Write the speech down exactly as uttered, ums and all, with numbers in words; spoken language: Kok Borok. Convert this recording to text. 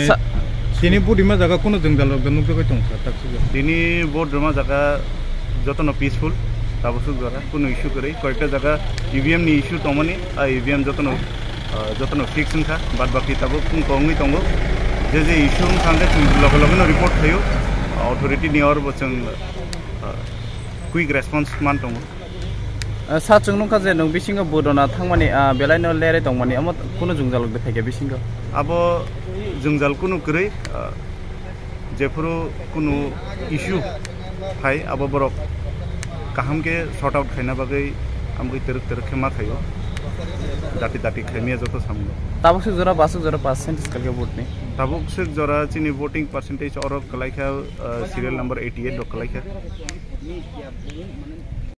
Sa-, tini budima jaga kuno jwngjal rok da nukjagwi tong kha, tak sibya. Tini budima jaga jotono peaceful, tabuk suk jora kuno issue kwrwi, koyekta jaga E V M ni issue tongmani, a E V M jotono, ah, jotono fix wngkha, bad baki tabuk kung kongwi tongo. Je je issue wngkha hwnkhe chwng loge loge no report khaio, authority ni oro bo chwng, ah, quick response man tongo. Ah, sa chwng nukha je nwng bisingo budona thangmani, ah, belaino lerwi tongmani, omo kuno jwngjal de phaikha bisingo? Abo jwngjal kuno kwrwi, ah, jephuru kuno issue phai, abo borok kaham khe sort out khaina bagwi amgwi twrwk twrwk khe ma khaio, dati dati khaimya joto samungo. Tabuk suk jora, basuk jora percentage kalkhe vote ni? Tabuk suk jora chini voting percentage oro kwlaikha, ah, serial number eighty eight rok kwlaikha.